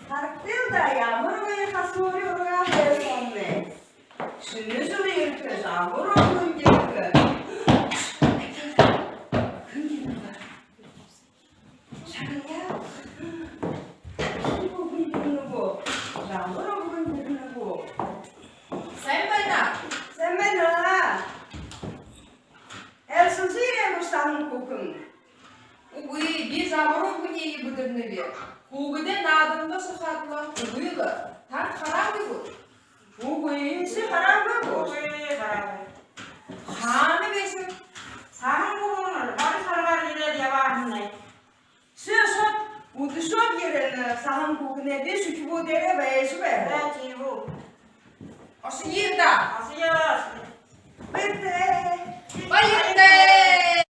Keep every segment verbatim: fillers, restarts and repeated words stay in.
Харагты даа, ямар гоё хасуури ургааһай һэн. Шэнэ жэл ерэхэ, жамбар үбгэн ерэхэ. Шагная. Шэнэ үбгэн ерэнэ гү? Жамбар үбгэн ерэнэ гү? Сайн байна. Сайн байна. Айлшалжа ерээ гүш, саһан хүхэн? Үгы, би жамбар үбгэниие бэдэрнэб. Хүүгэдэй нааданда ошохо һаа, үгы лэ. Тан хараагүй гү? Үгы, ши хараагүй гү? Үгы, хараагүй. Хаана гээшэб? Саһан хүхэн бараг саргаар ерээд ябаа һэмнай. Ши ошоод, үдэшөөд ерэнэ, саһан хүхэнэй, би шүхибүүдээрээ байжа байха. Тиибэ. Ошоё даа. Ошоё. Баяртай. Баяртай.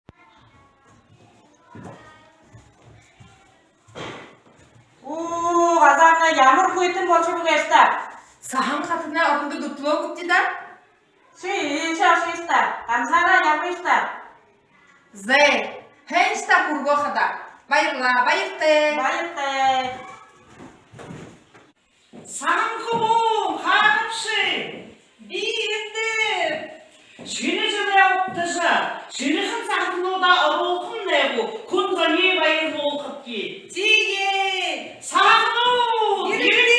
Оо, газаарнай ямар хүйтэн болошобо гээшэб даа. Саһан хатанай орондо дүтэлөө гүбди даа. Ши, ши ошыш даа. Гансаараа ябыш даа. Зэ, һайн даа, хүргөө хадаа. Баярлаа, баяртай. Баяртай. Саһан хүбүүн, хаанабши? Би эндэ. Шэнэ жэлээ угтажа, шэнэхэн саһануудаа оруулхамнай гү, хүн зониие баярлуулхабди. Тиигээ. Саһанууд, ерэгты!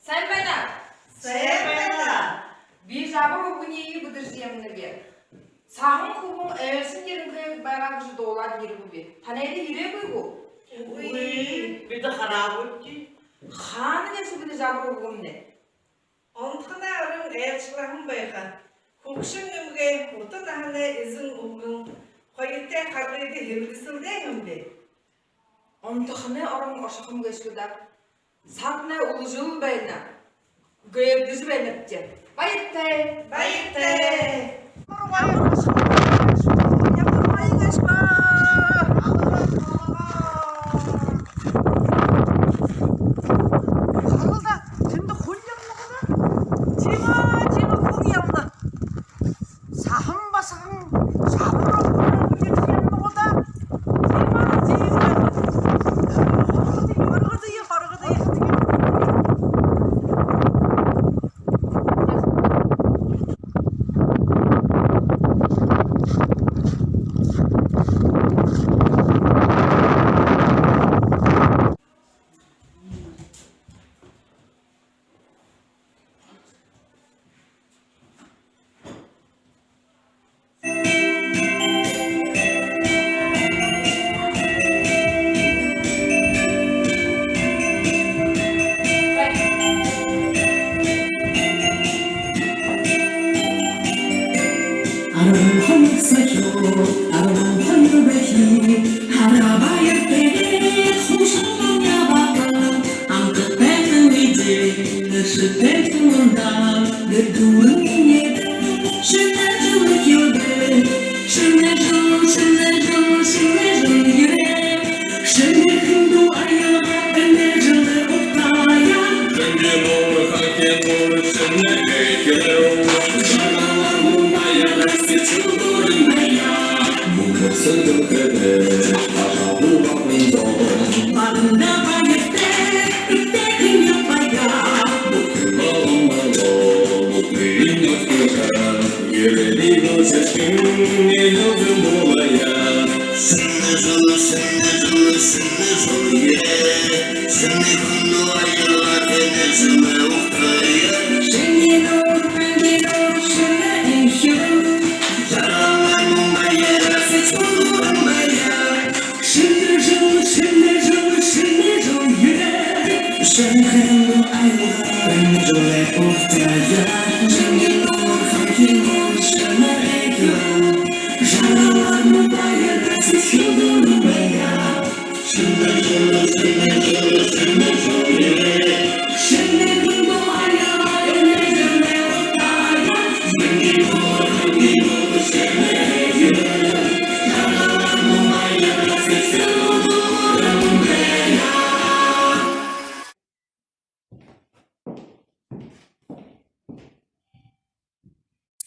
Сайн байна. Сайн байна. Би жамбар үбгэниие бэдэржэ ябанаб. Саһан хүбүүн айлшан ерэнхэй байгаа гэжэ дуулаад ерэбэб. Танай ерээгүй гү? Үгы, бидэ хараагүйбди. Хаана гээшэб бидэ жамбар үбгэмнай? Онтохоной орон айлшалһан байха. Хүгшэн эмгэй, ута наһанай эзэн үбгэн хоёртой харгыда һэргэсэлдээ юм бэ. Онтохоной орон ошохом гээшэ даа. Сагнай үлэжэл байна. Гээбдижэ байнабди. Баяртай. Баяртай. Харалда, тэндэ хүн ябана гү даа? Тиимэ, тиимэ, хүн ябана. Саһан басаган, жамбар үбгэн,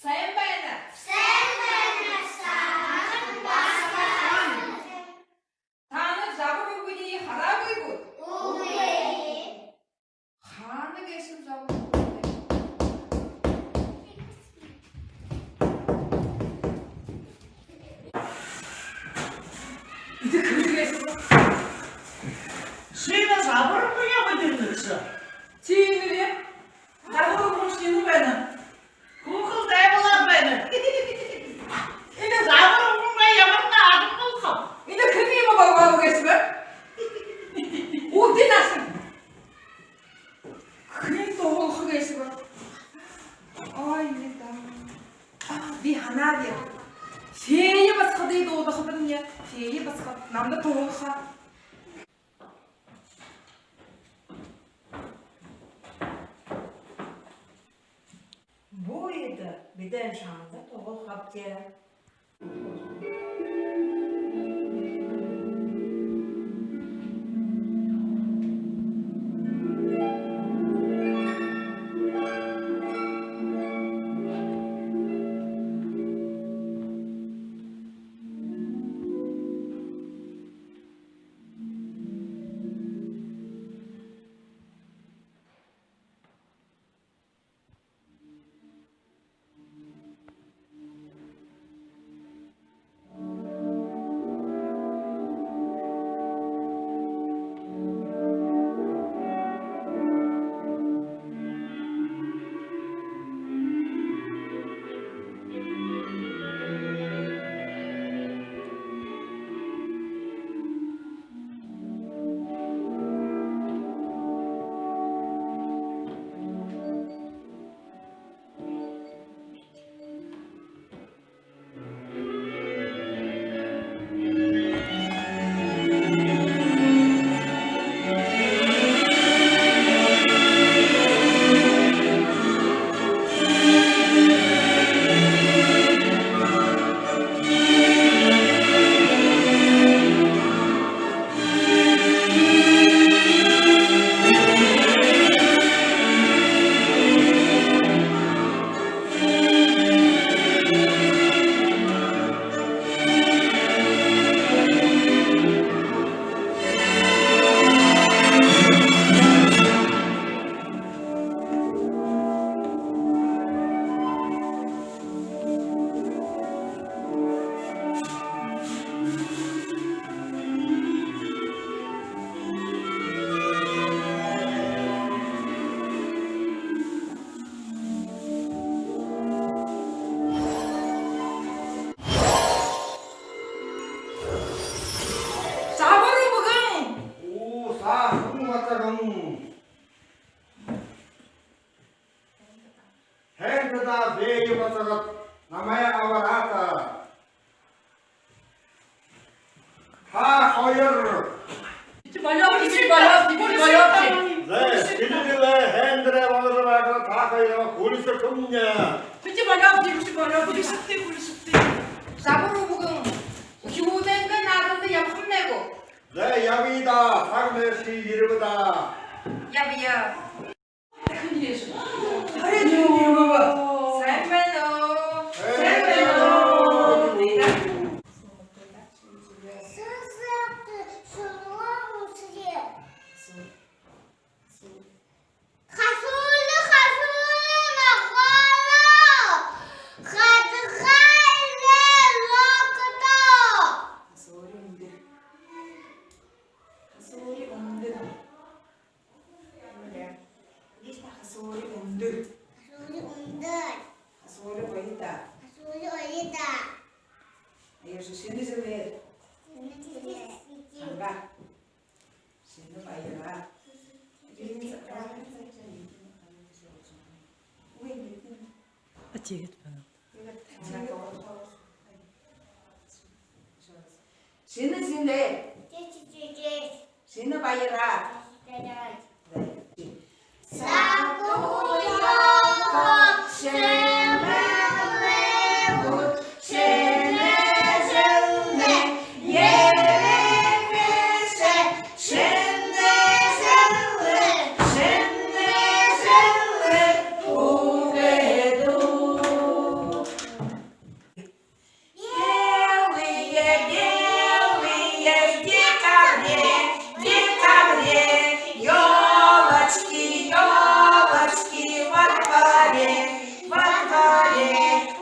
Сайн байна. Сайн байна. Сайн байна. Таанад жабар үбгэниие хараагүй гүт? Үгы. Хаана гээшэб жабар үбгэн? Эдэ хэн гээшэб? Ши энэ жабар үбгэн юм гү, тэрэ нэгшэ? Тиимэ бэзэ. Жабар үбгэн шэнэ байна. Хүүхэл зай болоод байна. Энэ жабар үбгэн бай ямар наадан болохоб? Энэ хэн юм болгооб гээшэб? Үдын ашан. Хэн туһалха гээшэб? Ой, не да. А, би һанаа бии. Фея басагадые дуудахаб даа. Фея басагад намда туһалха. Бү эдэ, бидэ шамда туһалхабди. Жабар үбгэн! Оо, саһан басаган. Һайн даа, фея басагад, намайе абараата. Та хоёр. Тиигэжэ болёо, тиигэжэ болёо, тиигэжэ болёо. Зай, тиигэжэ лэ, һайндэрээ болоо байгаа, та хоёроо хүлисэхэмни. Тиигэжэ болёо, тиигэжэ болёо, хүлисэгты, хүлисэгты. Жабар үбгэн, Ябая даа, саг найрши, ерэбэ даа. Ябая. Сайн байна уу? Сайн байна уу? Хасуури, хасуури, ногоолоо, хадагай лэ локто. Хасуури үндэр. Хасуури үндэр. Хасуури үндэр. Хасуури үндэр. Хасуури гоё даа. Хасуури гоё даа. Аяар шэнэ жэлээр. Шэнэ жэлээр. Ага. Шэнэ баяраар. А, тиигээд байна. Шэнэ жэлээр. Шэнэ баяраар. Белые, белые в декабре, в декабре, ёлочки, ёлочки во дворе, во дворе.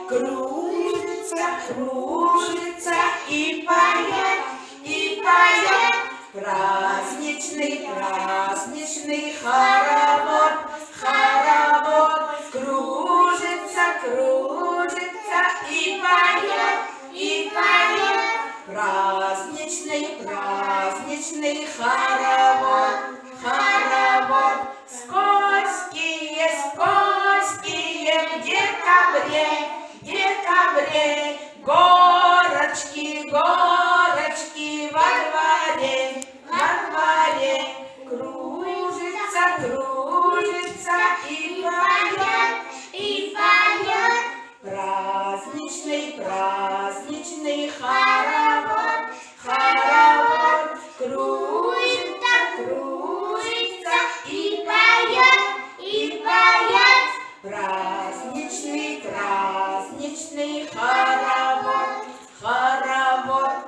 Кружится, кружится и поёт, и поёт. Праздничный, праздничный хоровод, хоровод. Кружится, кружится и поёт, и поёт. Праздничный, праздничный хоровод, хоровод. Скользкие, скользкие в декабре, в декабре. Горочки, горочки во дворе, во дворе. Кружится, кружится и поёт, и поёт. Праздничный, праздничный хоровод, хоровод. Кружится, кружится и поёт, и поёт. Праздничный, праздничный хоровод, хоровод.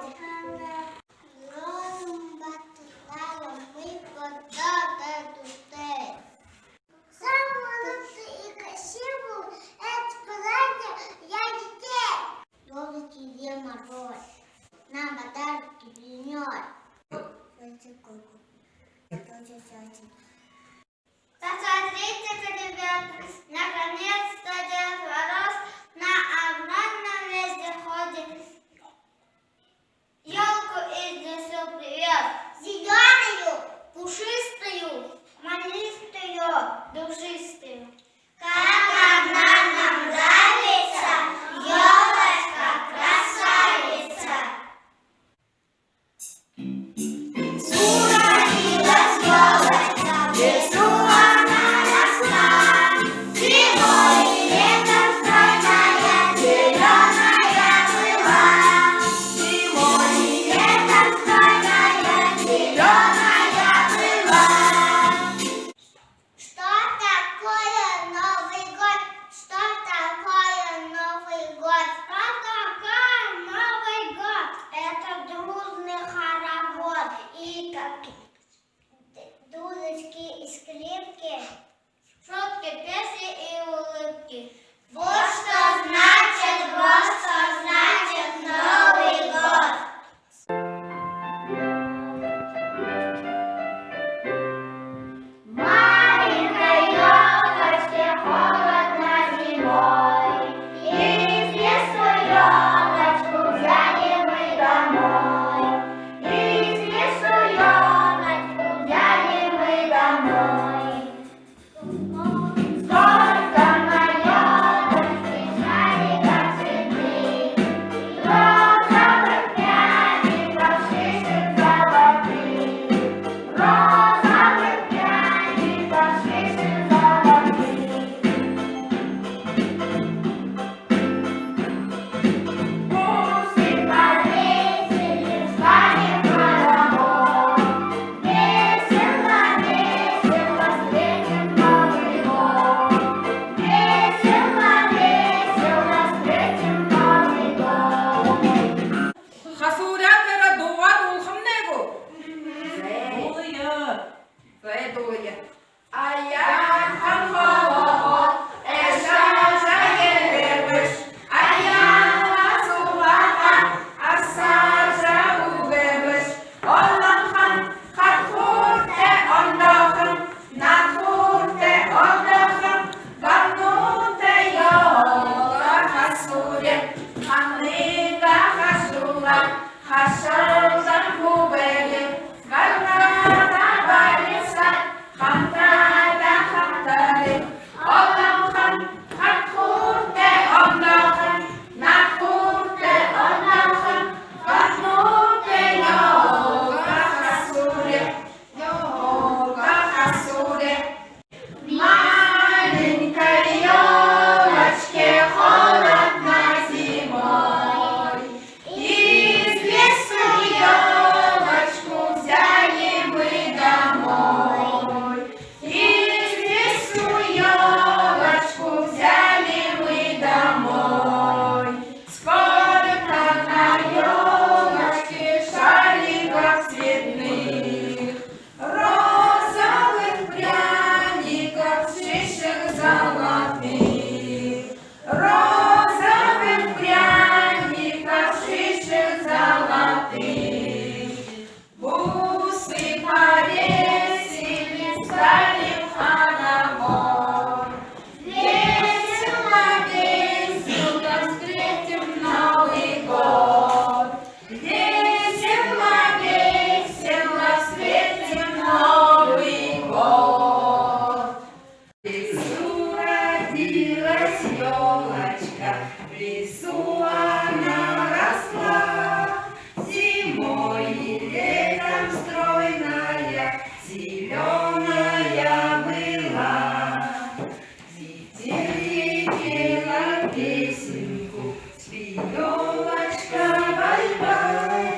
Хасууряа, тэрэ дуугаа дуулахамнай гү? Зай. Дуулая. Зай, дуулая. Аяархан холоһоо айшаажа ерэбэш, аяархан суугаа асаажа үгэбэш. Олонхон хатхууртай ондоохон, натхууртай одоохон, ганууртай ёолга хасууряа, ханайгаа хажуулаа хашалдан бү бэлэй. Гаргада барисаа, хамтада хамтарая. Олонхон хатхууртай ондоохон, натхууртай одоохон, ганууртай ёолга хасууряа, ёолга хасууряа. Маленькой ёлочке холодно зимой, известную ёлочку взяли мы домой. Известную ёлочку взяли мы домой. Сколько на ёлочке шариков цветных, розовых пряников, шишек золотых. Розовых пряников, шишек золотых. Бусы повесили, встали в хоровод. Весело, весело встретим Новый год. Весело, весело встретим Новый год. В лесу родилась ёлочка, в лесу она росла. Зимой и летом стройная, зелёная была. Метель пела песенку, спи, ёлочка, бай-бай.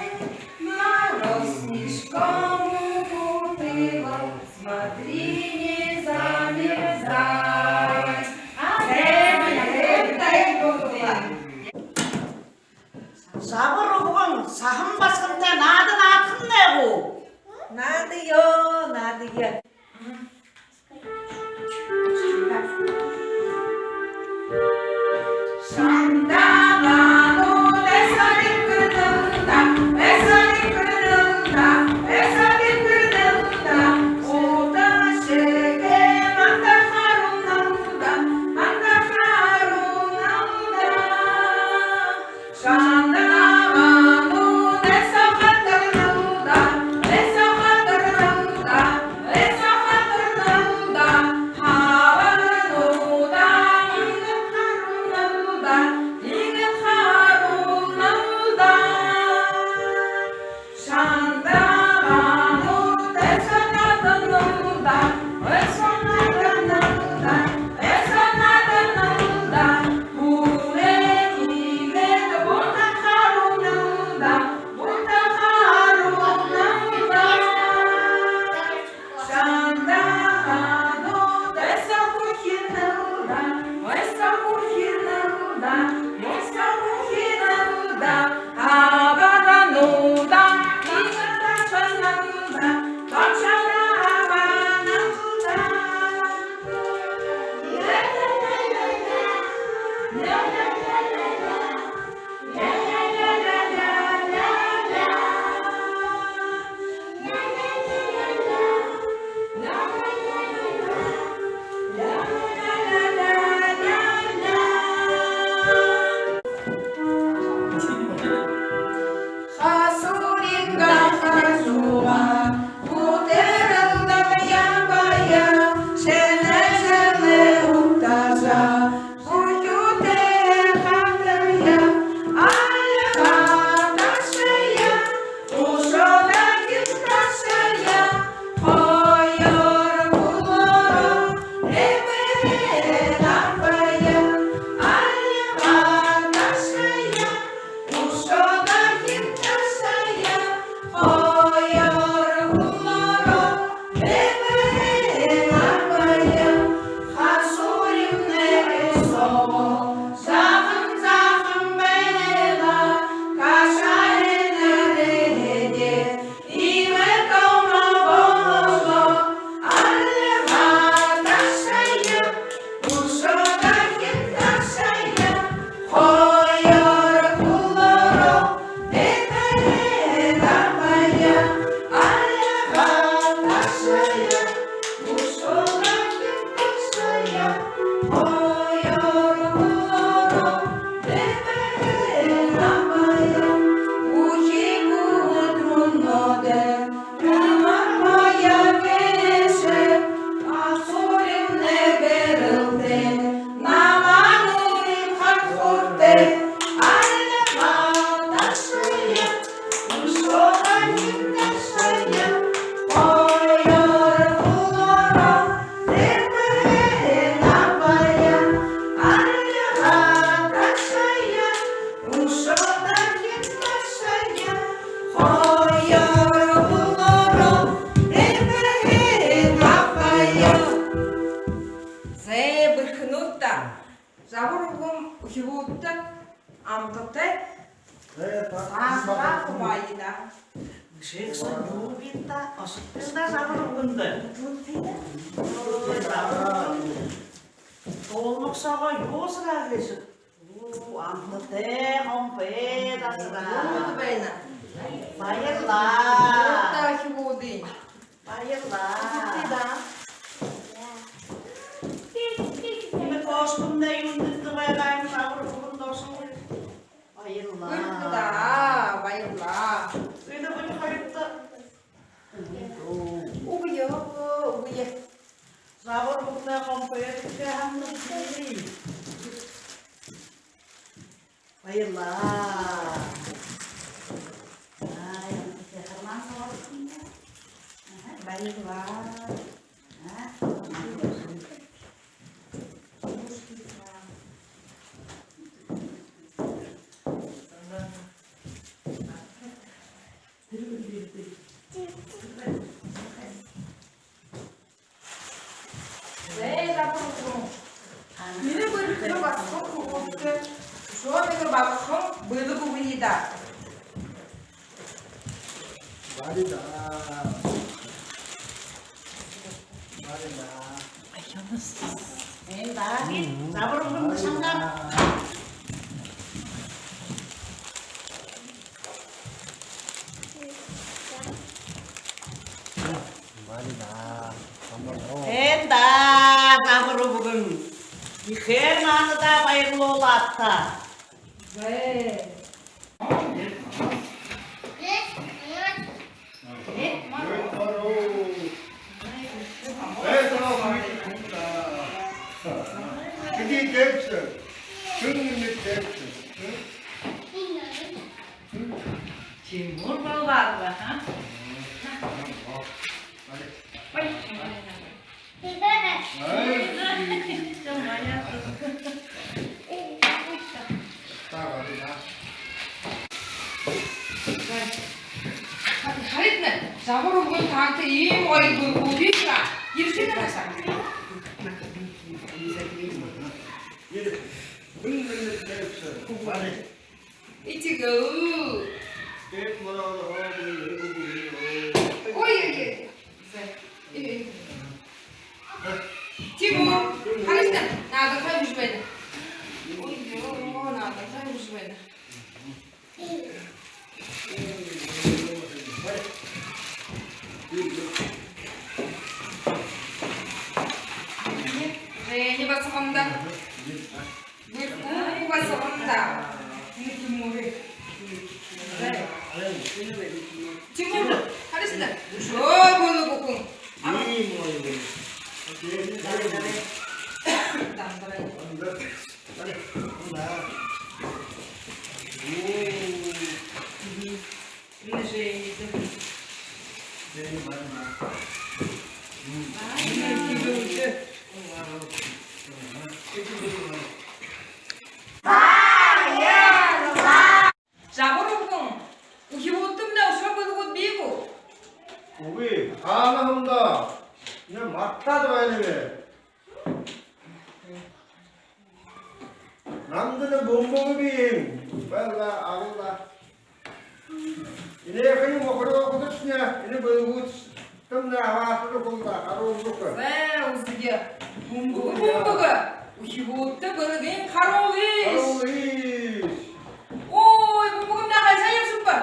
Мороз снежком укутывал, смотри, не замерзай. Жабар үбгэн, саһан басагантай наада наадахамнай гү? Наадая, наадая. Үхибүүдтэ амтатай саасараа хубаая даа. Жэшээ соонь юу бии даа, ошогтын даа, жабар үбгэндэ. Ой, жабар үбгэн. Тоолмог соогоо юу асараа гээшэб? Оо, амтатай хомпой асараа. Юу байна? Баярлаа. Урда үхибүүдынь. Баярлаа. Үхибүүдтэ даа. Энэ кошкамнай юундэ байгаа юм, жабар үбгэн дошоо. Баярлаа. Урда даа, баярлаа. Энэ бүри хоёрто. Үгы, үгы, үгы. Жабар үбгэнэй хомпой эдихэ һананаб. Баярлаа. Ай, амтатай, хармаан соогоо. Аха, баярлаа. Аа. Зай, жабар үбгэн. Энэ бэлэгтэ басаган хүбүүнтэ үшөө нэгэ басаган бэлэг үгыт даа. Бари даа. Бари даа. Ай, янас. Эн даа, би жабар үбгэндэ шангаар. Бари даа. Эн даа, жабар үбгэн. Ехээр маанадаа баярлуулаат даа. Зай. Какие тексты? Тимур Балбарова, а? Ой, харыт нэ, жабар үбгэн таанадта иимэ гоё бэлэг үгыт даа. Ерэхэ юм даа. Иигээд. Ой, ой, ой. Зай. Э, э. Тимур, харыт нэ, нааданхай үгэжэ байна. Ой, ёо, нааданхай үгэжэ байна. Женя басаганда. Бэрхүү басаганда. Тимур, харыт нэ. Үшөө бэлэг үгэн. Дандарай. Жабар үбгэн, үхибүүдтэмнай үшөө бэлэгүүд бии гү? Үгы, хаанаһаамнай. Нэ, мартаад байнаб. Намда нэ бумбуга бии юм. Байла, абалла. Энээхэн мохороо хүтэшнэ, энэ бэлэгүүдтэмнай абаашаха хулда, харуулха. Зай, үзэе. Бумбуга, бумбуга. Үхибүүдтэ бэлэгынь харуулыш. Харуулыш. Ой, бумбугамнай хайшаа ябашаба?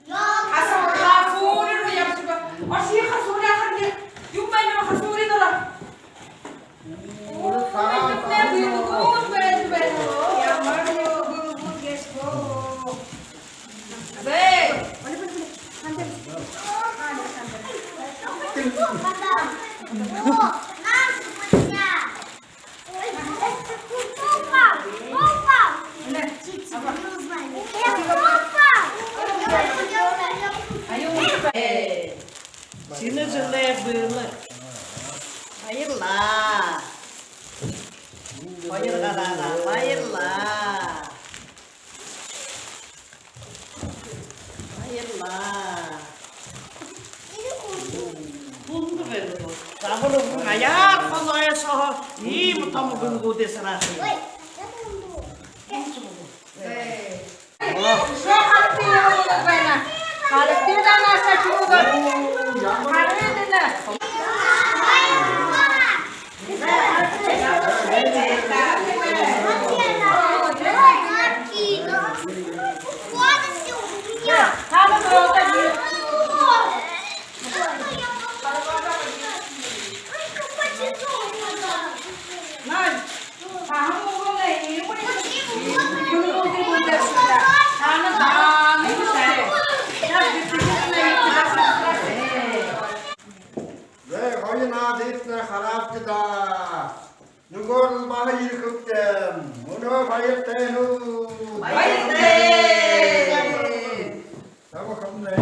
Хасуу-, хасуури руу ябашаба. Ошо, хасуури харая. Юун байна, хасуури доро? Ой, сагаан, сагаан. Ямар бэлэгүүд гээшэб. Зай. Шинэ жэлэй бэлэг. Баярлаа. Баяраараа, баярлаа. Баярлаа. Хүндэ бэлэг. Жабар үбгэн аяар холоёо соо иимэ томо бэлэгүүдые асараа. Үшөө харагты, юу болоод байна? Харагты даа, наашаа, чүгөөр. Харагты даа. Зэ, гоё наадыетнай хараабди даа. Нүгөөрнь баһа ерэхэбди. Мүнөө баяртай гүт? Баяртай. Табахамнай.